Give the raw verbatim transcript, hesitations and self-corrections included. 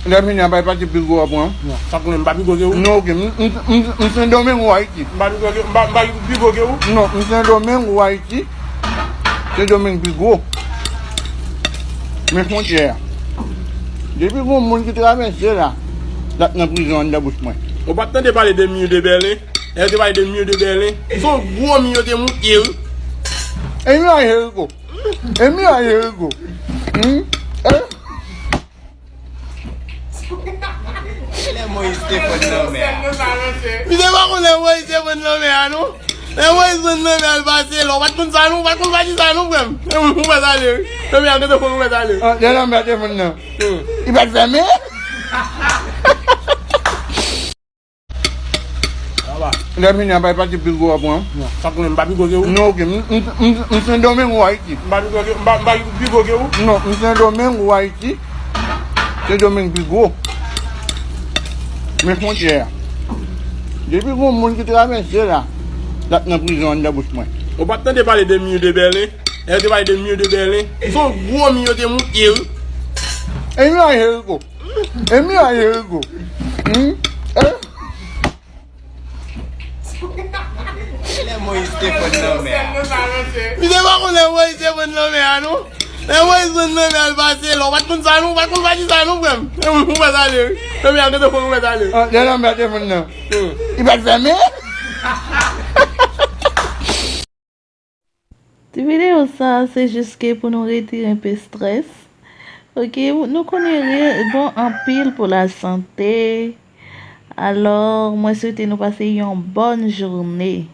Lè m vini an bay pati pi gwo a pran. Non, sa konnen m pa pi gwo ke ou. Non, oke. M, m, m, m Sendomeng ou Ayiti. M pa pi gwo ke, m pa, m pa pi gwo ke ou. Non, m Sendomeng ou Ayiti. Sendomeng pi gwo. Men fwontyè a. Depi gon moun ki travèse la, l ap nan prizon anndan bouch mwen. Ou pa t tande pale de mi de Bèlen? Lè yo te pale de mi de Bèlen, se yon gwo mi yo te moute, wi. E mi a Jeriko. E mi a Jeriko. Hmm? Eh? Lè Moyiz te fon nan mè a. Misye pa konn lè Moyiz te fon nan mè a, non. Lè Moyiz fon nan mè a, l pase la. Ou pa t konn sa, non? Ou pa t konn pati sa, non, frè m? Ou mèt ale, wi. Nan mè a, kote fon, ou mèt ale. Ah, lè nan mè a te fon nan. Hmm. Li pa t fèmen? Lè m vini an bay pati pi gwo a pran. Non, sa konnen m pa pi gwo ke ou. Non, oke. M, m, m, m Sendomeng ou Ayiti. M pa pi gwo ke, m pa, m pa pi gwo ke ou. Non, m Sendomeng ou Ayiti. Sendomeng pi gwo. Men fwontyè a. Depi gon moun ki travèse la, l ap nan prizon anndan bouch mwen. Ou pa t tande pale de mi de Bèlen? Lè yo te pale de mi de Bèlen, se yon gwo mi yo te moute, wi. E mi a Jeriko. E mi a Jeriko. Hmm? Eh? Lè Moyiz te fon nan mè a. Misye pa konn lè Moyiz te fon nan mè a, non. Lè Moyiz fon nan mè a, l pase la. Ou pa t konn sa, non? Ou pa t konn pati sa, non, frè m? Ou mèt ale, wi. Nan mè a, kote fon, ou mèt ale. Ah, lè nan mè a te fon nan. Hmm. Li pa t fèmen? Ti videyo sa, se jis ke pou nou retire enpe strès. Oke, nou konnen ri bon anpil pou lasante. Alò, mwen swete nou pase yon bòn jounen.